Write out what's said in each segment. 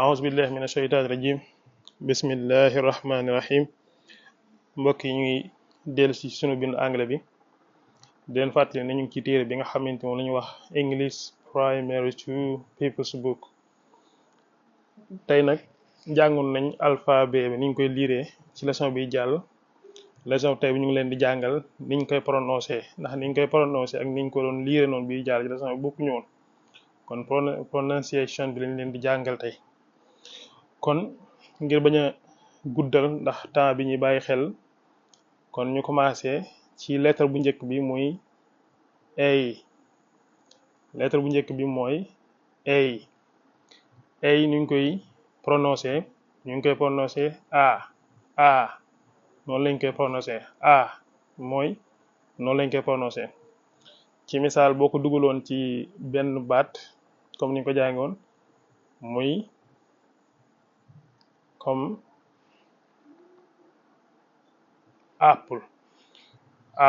أعوذ بالله من الشيطان الرجيم بسم الله الرحمن الرحيم mbokk yi ñuy dellu si sunu bindu anglais bi di leen fàttali ne ñu ngi ci téere bi nga xamante moom la ñuy wax English Primary 2 People's Book tey nag jàngoon nañ alphabet bi ni ñu koy liiree ci leçon bi jàll leçon tey bi ñu ngi leen di jàngal ni ñu koy prononcé ndax ni ñu koy prononcé ak ni ñu ko doon liiree noonu bi jàll ci leçon bi bokkuñu woon kon prononciation bi lañ leen di jàngal tey kon ngir bañ a guddal ndax temps bi ñuy bàyyi xel kon ñu commencé ci lettre bu njëkk bi muy A lettre bu njëkk bi mooy A ñu ngi koy prononcé a noonu lañ koy prononcé a mooy noonu lañ koy prononcé ci misaal boo ko dugaloon ci benn baat comme ni ñu ko jàngoon muy comme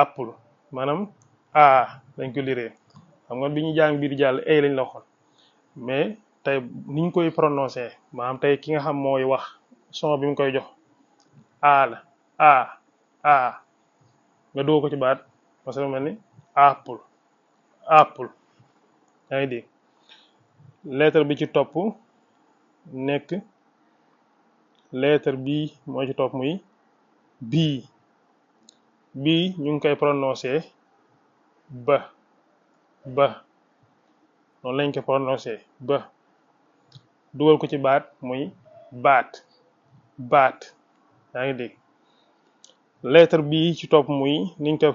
apple maanaam a lañ ko liree xam nga bi ñu jàng biir jàll a lañ la waxoon mais tey niñ koy prononcé maanaam tey ki nga xam mooy wax son bi mu koy jox a la a nga dugg ko ci baat parce que mel ni apple yaa ngi dégg lettre bi ci topp nekk lettre bi moo ci topp muy bii ñu ngi koy prononcé ba noonu lañ koy prononcé ba dugal ko ci baat muy baat yaa ngi dégg lettre bii ci topp muy niñ koy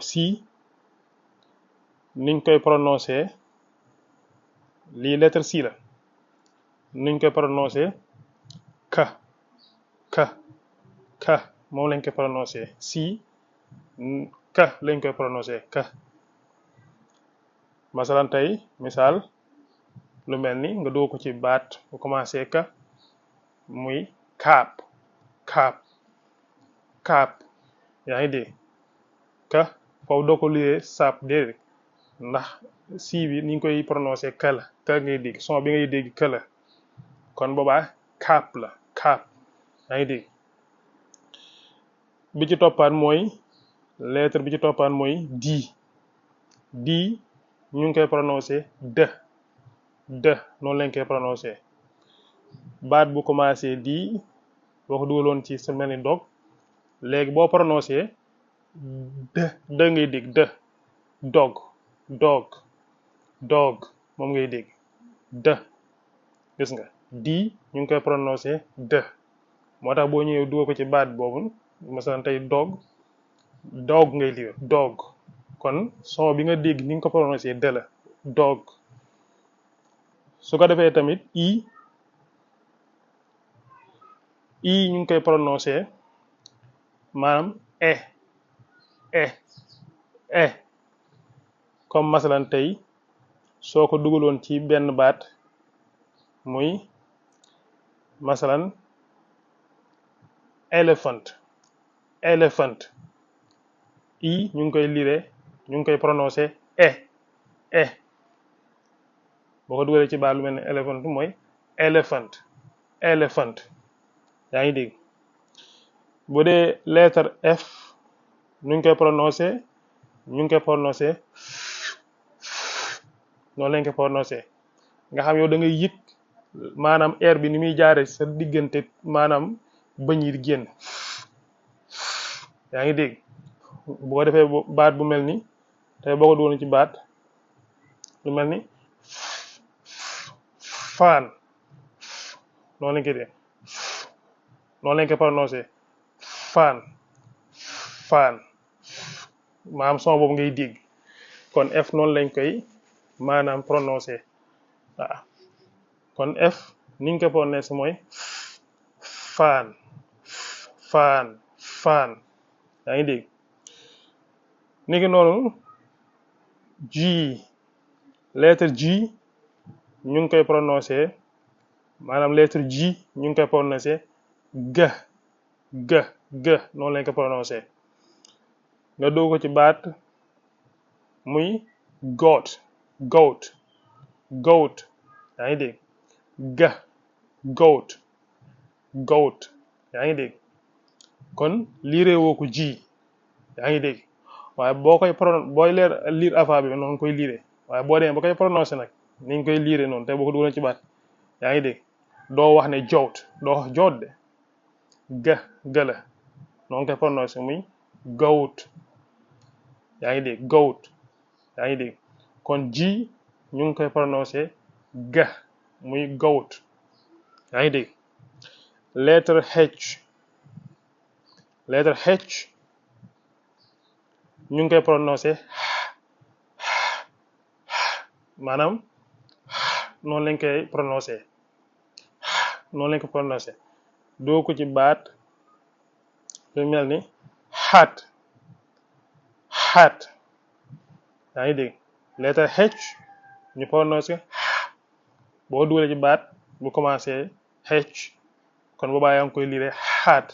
niñ koy prononcé lii lettre si la niñ koy prononcé ka moom lañ koy prononcé si ka lañ koy prononcé ka masalan tey misaal lu mel ni nga dugg ko ci baat bu commencé ka muy kaap yaa ngi dégg ka foofu doo ko liyee saap déedéet ndax si bi ni ñu koy prononcé ka la ka ngay dégg son bi ngay dégg ka la kon boobaa kaap yaa ngi dégg bi ci toppaat mooy lettre bi ci toppaat mooy di ñu ngi koy prononcé de noonu lañ koy prononcé baat bu commencé di boo ko dugaloon ci sa mel ni dog léegi boo prononcé de ngay dégg de dog moom ngay dégg de gis nga di ñu ngi koy prononcé de moo tax boo ñëwee dugal ko ci baat boobu masalan tey dog ngay lire dog kon son bi nga dégg ni nga ko prononcé de la dog su ko defee tamit i ñu ngi koy prononcé maanaam comme masalan tey soo ko dugaloon ci benn baat muy masalan elephant i ñu ngi koy lire ñu ngi koy prononcé boo ko dugalee ci baat lu mel ne elephant mooy elephant yaa ngi dégg bu dee lettre F ñu ngi koy prononcé noonu lañ koy prononcé nga xam yow da ngay yëg maanaam air bi ni muy jaare sa diggante maanaam bëñ yi génn yaa ngi dégg bu ko defee baat bu mel ni tey boo ko dugal ci baat lu mel ni fan noonu lañ koy def noonu lañ koy prononcé fan maanaam son boobu ngay dégg kon F noonu lañ koy maanaam prononcé waaw kon F niñ koy prononcé mooy fan yaa ngi dégg niki noonu G lettre G ñu ngi koy prononcé maanaam lettre G ñu ngi koy prononcé g noonu lañ koy prononcé nga dugg ko ci baat muy goat yaa ngi dégg goat goat yaa ngi dégg kon liiree woo ko ji yaa ngi dégg waaye boo koy booy lire alphabet bi noonu koy liire waaye boo demee ba koy prononcé nag ni ñu koy liire noonu te boo ko dugalee ci baat yaa ngi dégg doo wax ne jowt doo wax joot de gëla noonu koy prononcé muy goat yaa ngi dégg goat yaa ngi dégg kon ji ñu ngi koy prononcé ga muy goat yaa ngi dégg lettre H ñu ngi koy prononcé maanaam noonu lañ koy prononcé doo ko ci baat lu mel ni xaat yaa ngi dégg lettre H ñu prononcé boo dugalee ci baat bu commencé H kon boobaa yaa ngi koy lire xaat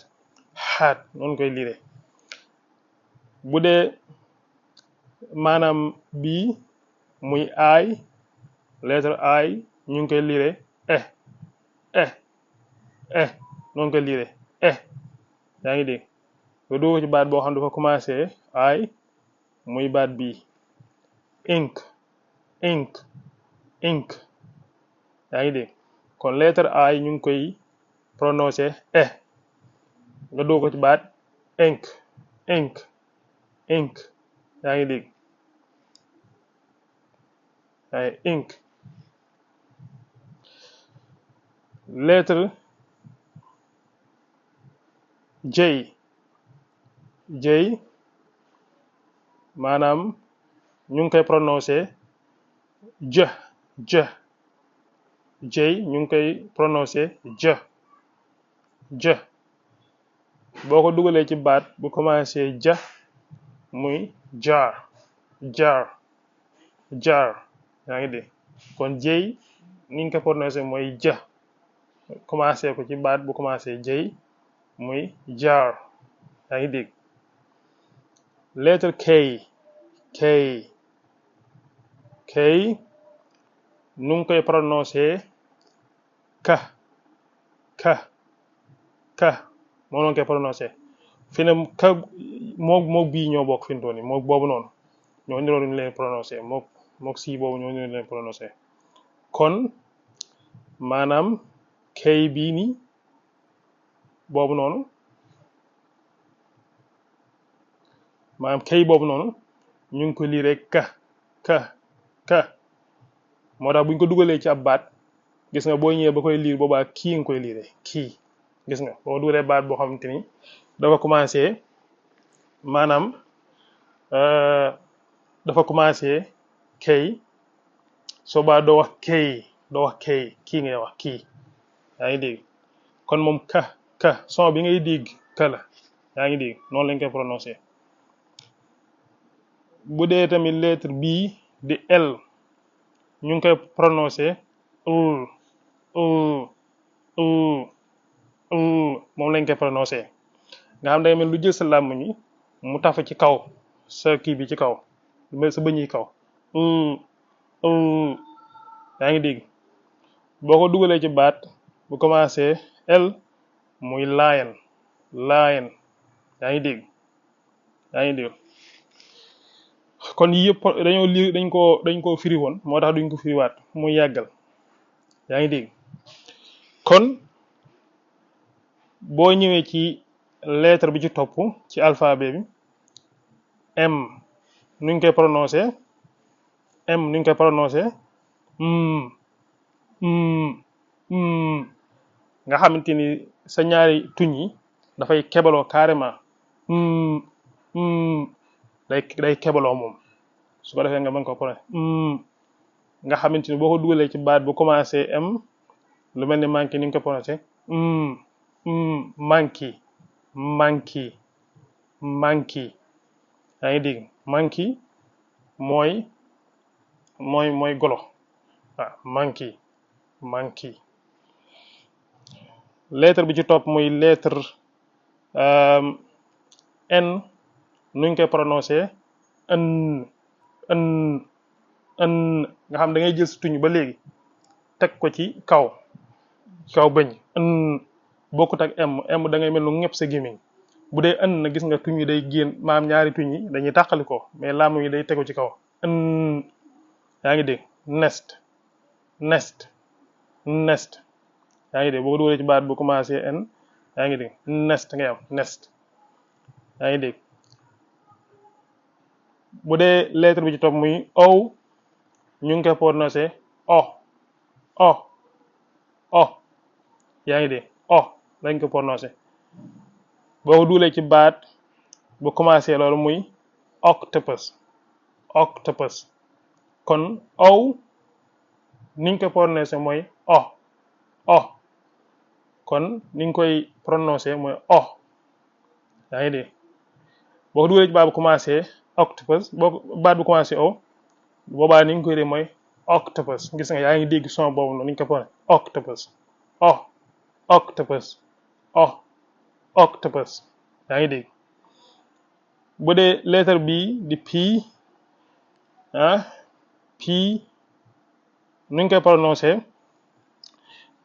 noonu koy lire bu dee maanaam bii muy I lettre I ñu ngi koy lire noonu koy lire yaa ngi dégg nga dugg ci baat boo xam dafa commencé I muy baat bii ink yaa ngi dégg kon lettre I ñu ngi koy prononcé nga dugg ko ci baat ink yaa ngi dégg ay ink lettre J maanaam ñu ngi koy prononcé J ñu ngi koy prononcé jë boo ko dugalee ci baat bu commencé ja muy jaar yaa ngi dégg kon jëy ni ñu ko prononcé mooy ja commencé ko ci baat bu commencé jëy muy jaar yaa ngi dégg lettre K nu ngi koy prononcé ka moom la koy prononcé fi ne ka moog bii ñoo bokk fi mu toll nii moog boobu noonu ñoo niroo ñu leen prononcé moog si boobu ñoo niroo leen prononcé kon maanaam kay bii nii boobu noonu maanaam kay boobu noonu ñu ngi ko lire ka moo tax bu ñu ko dugalee ci ab baat gis nga boo ñëwee ba koy lire boobaa kii nga koy lire kii gis nga boo dugalee baat boo xamante ni dafa commencé maanaam dafa commencé kay soo baa doo wax kay kii ngay wax kii yaa ngi dégg kon moom ka son bi ngay dégg ka la yaa ngi dégg noonu lañ koy prononcé bu dee tamit lettre bii di L ñu ngi koy prononcé moom lañ koy prononcé nga xam day mel lu jël sa làmmiñ ñi mu tafu ci kaw sa kii bi ci kaw sa bëñ yi kaw yaa ngi dégg boo ko dugalee ci baat bu commencé L muy lion yaa ngi dégg kon yii yëpp dañoo lii dañ koo firi woon moo tax duñ ko firiwaat muy yàggal yaa ngi dégg kon boo ñëwee ci lettre bi ci topp ci alphabet bi M nuñ koy prononcé nga xamante ni sa ñaari tuñ yi dafay kebaloo carrément day kebaloo moom su ko defee nga mën ko prononcé nga xamante ni boo ko dugalee ci baat bu commencé M lu mel ni manqué ni nga ko prononcé manqué yaa ngi dégg manqué mooy golo waaw manqué lettre bi ci topp muy lettre N nuñ koy prononcé nga xam da ngay jël sa tuñ ba léegi teg ko ci kaw ci kaw bëñ bokkut ak m da ngay mel nu ñëpp sa gémmiñ bu dee na gis nga tuñ yi day génn maam ñaari tuñ yi dañuy tàqali ko mais làmm yi day tegu ci kaw yaa ngi dégg nest nest nest yaa ngi dégg boo ko dugalee ci baat bu commencé n yaa ngi dégg nest ngay am nest yaa ngi dégg bu dee lettre bi ci topp muy ow ñu ngi koy prononcé o yaa ngi dégg lañ ko prononcé boo ko dugalee ci baat bu commencé loolu muy octopus kon ow niñ ko prononcé mooy o kon niñ koy prononcé mooy yaa ngi dégg boo ko dugalee ci baat bu commencé octopus baat bu commencé o boobaa ni ñu koy dee mooy octopus gis nga yaa ngi dégg son boobu noonu ni ñu ko prononcé octopus yaa ngi dégg bu dee lettre bi di P nu ñu koy prononcé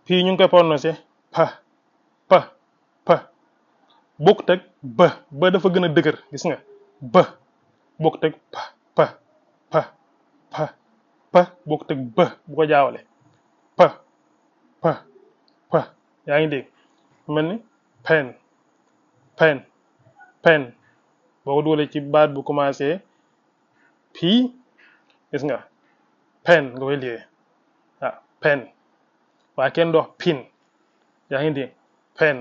ñu ngi koy prononcé pa bokkut ak ba dafa gën a dëgër gis nga bokkut ak pa bokkut ak bu ko jaawale pa yaa ngi dégg mel ni pen boo ko dugalee ci baat bu commencé gis nga pen nga koy liiree pen waaye kenn dox pin yaa ngi dégg pen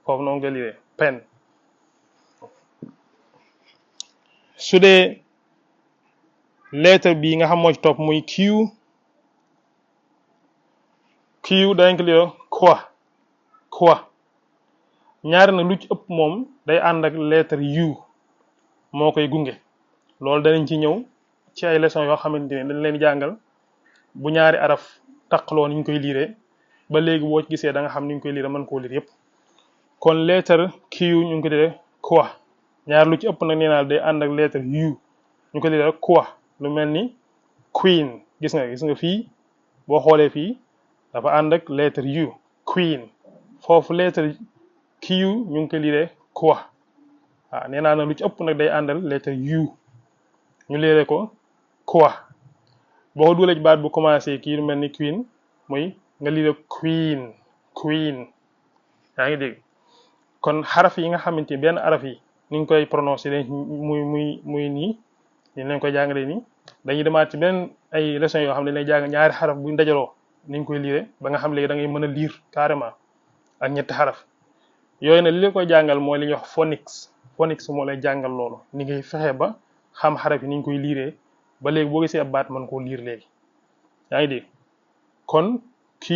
foofu noonu nga liiree pen su dee lettre bi nga xam moo ci topp muy Q dañ ko liiree quoi ñaari na lu ci ëpp moom day ànd ak lettre U moo koy gunge loolu danañ ci ñëw ci ay leçons yoo xamante ne dañ leen jàngal bu ñaari araf taqaloo ni ñu koy liiree ba léegi boo ci gisee da nga xam ni ñu koy liiree mën koo liir yëpp kon lettre Q ñu ngi ko liiree quoi ñaar lu ci ëpp nag nee naa day ànd ak lettre U ñu ko liiree quoi lu mel ni queen gis nga fii boo xoolee fii dafa ànd ak lettre U queen foofu lettre Q ñu ngi ko liiree quoi nee naa nag lu ci ëpp nag day àndal lettre U ñu liiree ko quoi boo ko dugalee ci baat bu commencé kii lu mel ni queen muy nga liiree queen yaa ngi dégg kon xaraf yi nga xamante ni benn araf yi ni ñu koy prononcé muy nii ñu leen koy jàngalee nii dañuy demaat ci benn ay leçons yoo xam ne dañ lay jàng ñaari xaraf buñ dajaloo ni ñu koy liiree ba nga xam léegi da ngay mën a liir carrément ak ñetti xaraf yooyu nag li la koy jàngal mooy li ñuy wax phonics moo lay jàngal loolu ni ngay fexe ba xam xaraf yi ni ñu koy liiree ba léegi boo gisee ab baat mën koo liir léegi yaa ngi dégg kon Q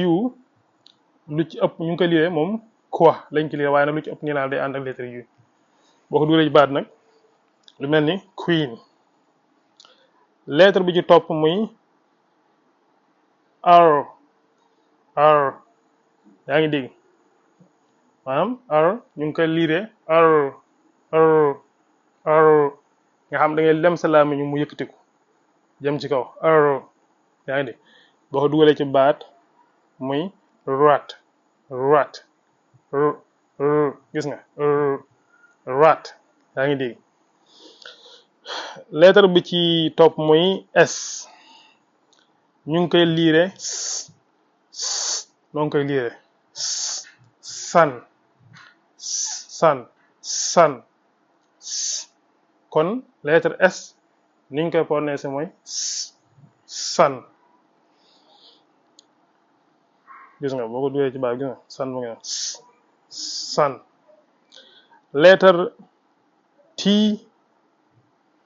lu ci ëpp ñu ngi koy liiree moom quoi lañ ko liiree waaye nag lu ci ëpp nii naa day ànd ak lettre U boo ko dugalee ci baat nag lu mel ni queen lettre bi ci topp muy R yaa ngi dégg maanaam R ñu ngi koy liiree R nga xam da ngay lem sa làmmiñ mu yëkkatiku jëm ci kaw yaa ngi dégg boo ko dugalee ci baat muy rat gis nga rat yaa ngi dégg lettre bi ci topp muy S ñu ngi koy liire noo ngi koy liire sun kon lettre S ni ñu koy prononcé mooy sun gis nga boo ko dugalee ci baat gis nga sun mu ngi sun lettre T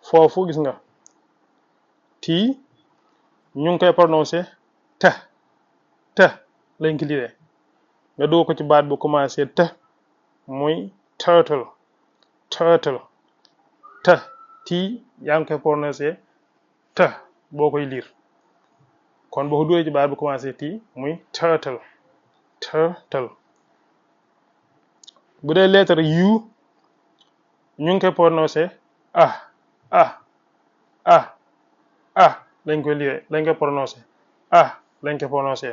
foofu gis nga T ñu ngi koy prononcé te lañ ko liiree nga dugg ko ci baat bu commencé te muy turtle T yaa ngi koy prononcé te boo koy liir kon boo ko dugalee ci baat bu commencé T muy turtle bu dee lettre U ñu ngi koy prononcé lañ koy liiree lañ koy prononcé lañ koy prononcé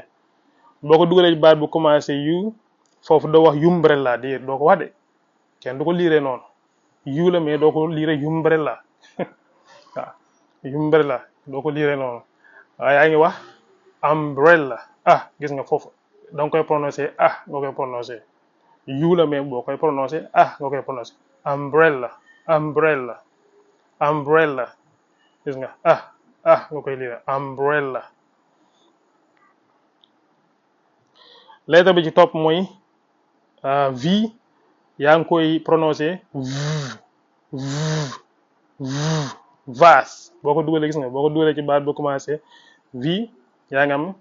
boo ko dugalee ci baat bu commencé yu foofu doo wax umbrella di doo ko wax de kenn du ko liiree noonu yu la mais doo ko liiree umbrella waaw umbrella doo ko liiree noonu waaye yaa ngi wax umbrella ah gis nga foofu da nga koy prononcé ah nga koy prononcé yu la mais boo koy prononcé ah nga koy prononcé umbrella umbrella umbrella gis nga ah nga koy liiree umbrella. lettre bi ci topp mooy V yaa ngi koy prononcé vase boo ko dugalee gis nga boo ko dugalee ci baat bu commencé V yaa ngi am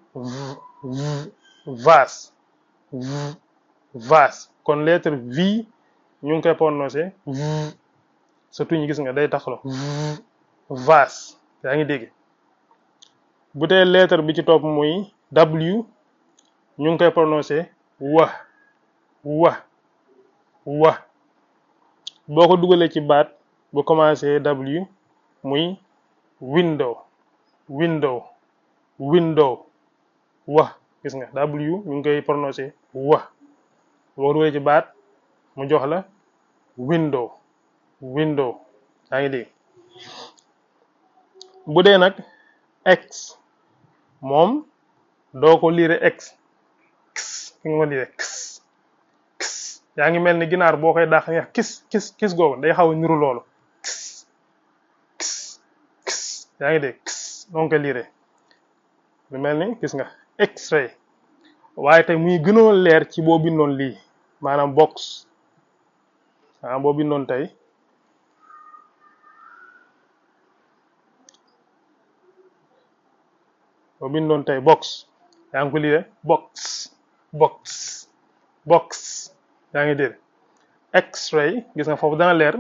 vase vase kon lettre V ñu ngi koy prononcé sa tuñ gis nga day taxalo vase yaa ngi dégg. bu dee lettre bi ci topp muy W ñu ngi koy prononcé wa boo ko dugalee ci baat bu commencé W muy window wa gis nga W ñu ngi koy prononcé wa boo ko dugalee ci baat mu jox la window yaa ngi dégg. bu dee nag X moom doo ko liire X ki nga ko liire x yaa ngi mel ni ginaar boo koy dàq nga kis googu day xaw a niru loolu x yaa ngi dégg x noo ngi koy liire lu mel ni gis nga X-ray waaye tey muy gënoo leer ci boo bindoon lii maanaam box boo bindoon tey box yaa ngi ko liire box yaa ngi dégg X-ray gis nga foofu dana leer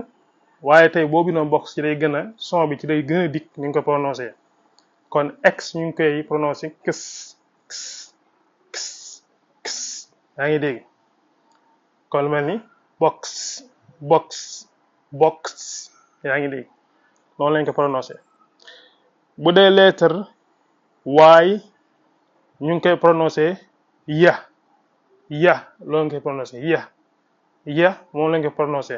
waaye tey boo bindoon box ci day gën a son bi ci day gën a dikk ni nga ko prononcé kon X ñu ngi koy prononcé kës yaa ngi dégg kon mel ni box yaa ngi dégg noonu lañ ko prononcé. bu dee lettre Y ñu ngi koy prononcé ya loolu nga koy prononcé ya moom lañ koy prononcé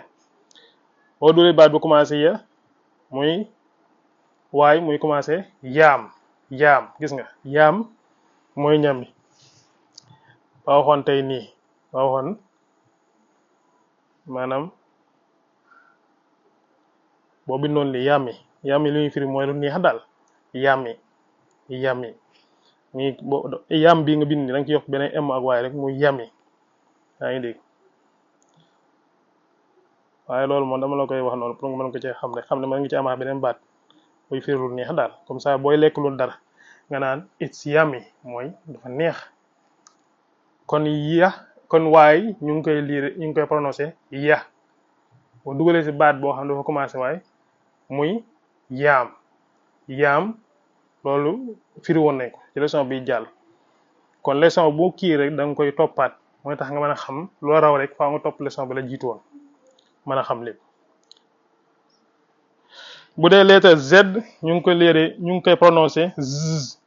boo dugalee baat bu commencé ya muy Y muy commencé yaam gis nga yaam mooy ñam bi ba waxoon tey nii ba waxoon maanaam boo bindoon li yàmmi li ñuy firi mooy lu neex daal yàmmi nii yam bi nga bind ni da nga ci yokk beneen m ak waaye rek muy yàmmi yaa ngi dégg waaye loolu moom dama la koy wax noonu pour nga mën ko cee xam rek xam ne mën nga ci amaat beneen baat buy firi lu neex daal comme ça booy lekk lu dara nga naan it's yummy mooy dafa neex. kon waay ñu ngi koy lire ñu ngi koy prononcé ya boo dugalee si baat boo xam ne dafa commencé waay muy yaam loolu firi woon nañ ko ci leçon bi jàll. kon leçon bu kii rek da nga koy toppaat mooy tax nga mën a xam loo raw rek faa nga topp leçon bi la jiitu woon mën a xam lépp. bu dee lettre Z ñu ngi koy lire ñu ngi koy prononcé z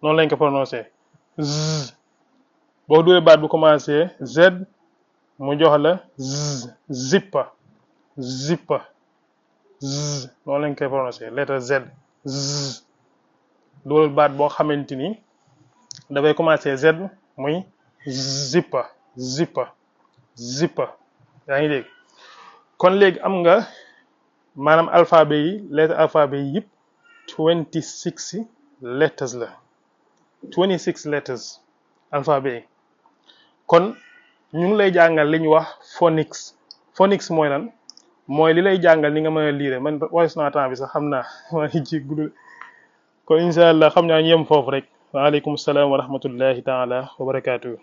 noonu lañ ko prononcé z boo dugalee baat bu commencé Z mu jox la zippa noonu lañ koy prononcé lettre Z dugal baat boo xamante ni dafay commencé Z muy zippa yaa ngi dégg. kon léegi am nga maanaam alphabet yi lettre alphabet yi yëpp 26 letters la 26 letters alphabet yi. kon ñu ngi lay jàngal li ñuy wax phonics mooy lan mooy li lay jàngal ni nga mën a lire man voice naa temps bi sax xam naa maa ngi jéggulu kon incha allah xam naa ñu yem foofu rek waaleykum salaam wa rahmatullahi taala wa barakaatu.